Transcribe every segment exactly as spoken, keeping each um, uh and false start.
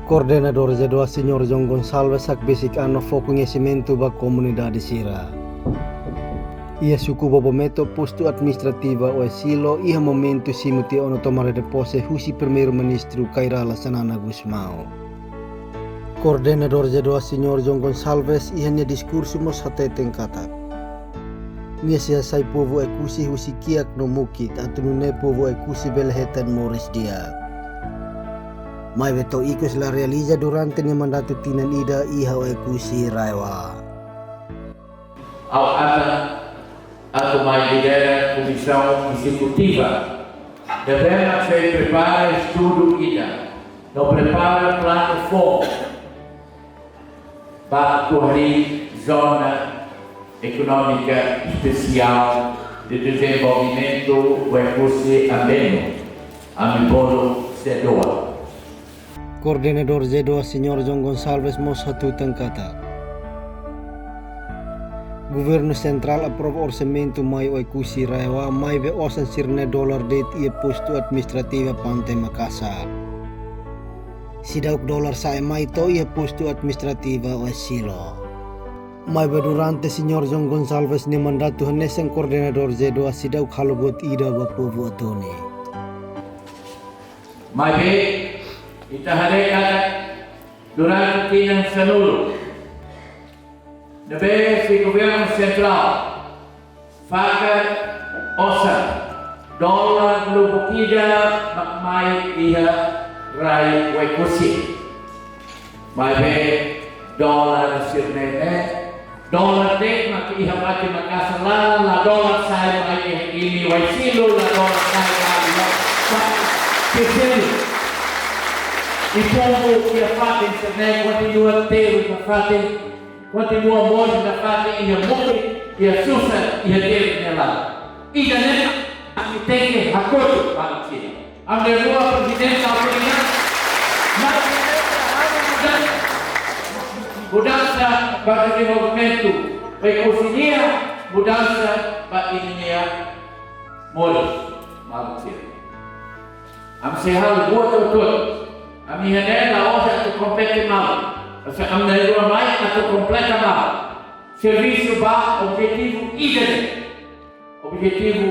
Koordenadór ZEEDOA Señór John Gonçalves hakbesik an no fó koñesimentu ba komunidade sira. Iha suku Bobometo, postu administrativa Oesilo, iha momentu simu tiha ona tomada de pose husi Primeiru-Ministru Kay Rala Xanana Gusmão. Koordenadór ZEEDOA Señór John Gonçalves iha nia diskursu mós hateten katak nia sei hasai povu Oekusi husi kiak no mukit atu nune'e povu Oekusi bele hetan moris di'ak. Maibé to'o ikus la realiza durante nia mandatu tinan ida iha Oekusi RAEOA. Ha'u atan atu mai lidera komisaun ezekutiva ne'ebé mak sei prepara estudu ida no prepara planu foun ba atu harii Zona Ekonómika Espesiál de Dezenvolvimentu Oekusi Ambeno, ami bolu ZEEDOA. Koordenadór ZEEDOA Señór John Gonçalves mós hatutan katak Governu Sentrál aprova orsamentu mai Oekusi RAEOA, maibé osan sira-ne'e dolar de'it iha postu administrativa Pante Makasar. Seidauk dolar sa'e mai to'o iha postu administrativa Oesilo. Maibé durante Señór John Gonçalves nia mandatu hanesan koordenadór ZEEDOA seidauk halo buat ida ba povu Atoni. Maibé, ita haree katak durante tinan sanulu ne'ebé husi Governu Sentrál fakar osan, dolar lubuk ida mak mai iha rai Oekusi. Maibé dolar sira-ne'e, dolar de'it mak iha Pante Makasar, la, la dolar sa'e mai iha Oesilo, la dolar sa'e mai iha Pante Selu. I povu iha fatin sira-ne'e kontinua terus iha fatin, kontinua moris iha fatin, iha mukit, iha susar, iha terus nia laran. Ida-ne'e mak ami tenke hakotu ba sira. Ami-nia rua Prezidente Autoridade, mas mudansa, mudansa ba dezenvolvimentu Oekusi nian, mudansa ba imi-nia moris, maluk sira. Ami sei halo buat hotu-hotu. Ami iha ne'e la'ós atu kompete malu. Maibé ami na'in-rua mai atu kompleta malu. Servisu ba objetivu ida-ne'e. Objetivu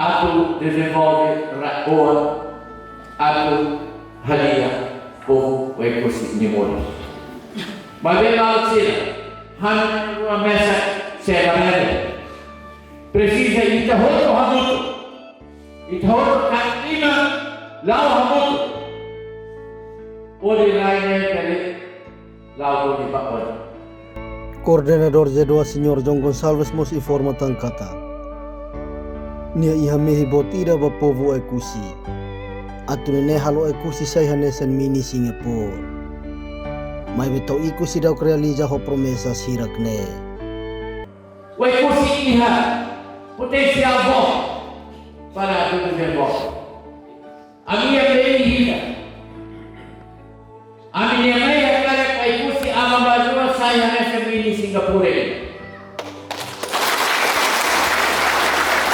atu dezenvolve RAEOA, atu hadi'a povu Oekusi nia moris. Maibé maluk sira, ha'u-nia rua mesak sei la bele. Presiza ita hotu hamutuk. Ita hotu kan ina la'o hamutuk. Hodi rai ne'e bele la'o duni ba oin. Koordenadór ZEEDOA Señór John Gonçalves mós informa tan katak nia iha mehi boot ida ba povu Oekusi, atu nune'e halo Oekusi sai hanesan mini Singapura. Maibé to'o ikus seidauk realiza ho promesa hirak-ne'e. Oekusi iha potensiál boot para atu dezenvolve. Ami-nia mehi ida. Ami-nia mehi hakarak Oekusi aban-bainrua sai hanesan mini Singapura.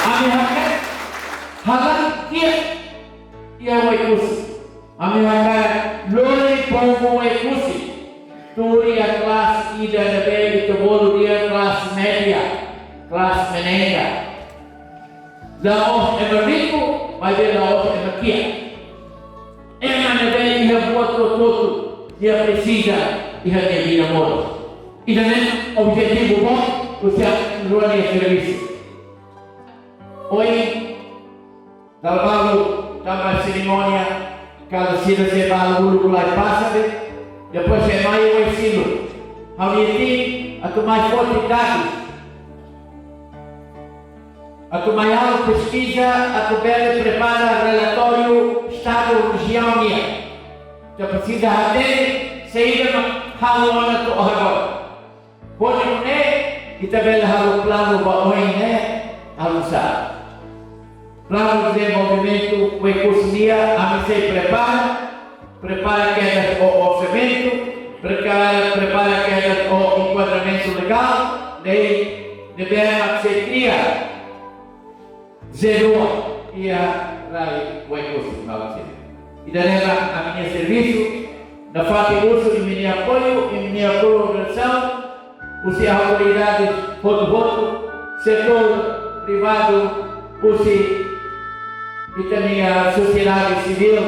Ami hakarak halo kiak iha Oekusi. Ami hakarak lori povu Oekusi tuur iha klase ida ne'ebé ita bolu dehan klase média, klase menengah. La'ós ema riku, maibé la'ós ema kiak. Ema ne'ebé iha buat hotu-hotu nia presiza iha nia vida moris. Ida-ne'e objetivu boot husi ami rua nia servisu. Ohin, dala balu tanba serimónia, kada sira sei ba uluk lai pasa de'it, depois sei mai Oesilo. Ha'u-nia tim atu mai foti dadus. Atu mai halo peskiza, atu bele prepara relatóriu estadu rejiaun nian. Ita presiza hatene saida mak halo ona to'o agora. Hodi nune'e, ita bele halo planu ba oin ne'e, halo sá. Planu dezenvolvimentu Oekusi nian, ami sei prepara, prepara kedas ho orsamentu, prepara, prepara kedas ho enkuadramentu legál, lei ne'ebé mak sei kria ZEEDOA iha rai Oekusi, maluk sira. Ida-ne'e mak ami-nia servisu, Nafatin husu imi-nia apoiu, imi-nia kolaborasaun, husi autoridades hotu-hotu, setór privadu, husi ita-nia sosiedade sivíl,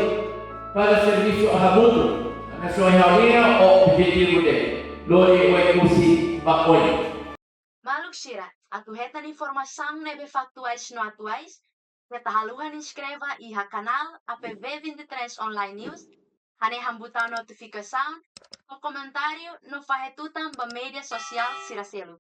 para servisu hamutuk, nasaun hauria ho objetivu de lori Oekusi ba oin. Maluk sira, atu hetan informasaun ne'ebé faktuais no atuais, keta haluha inskreve iha kanál A P V vinte e três Online News, hanehan butaun notifikasaun, no komentáriu no fahe tutan ba média sosiál sira seluk.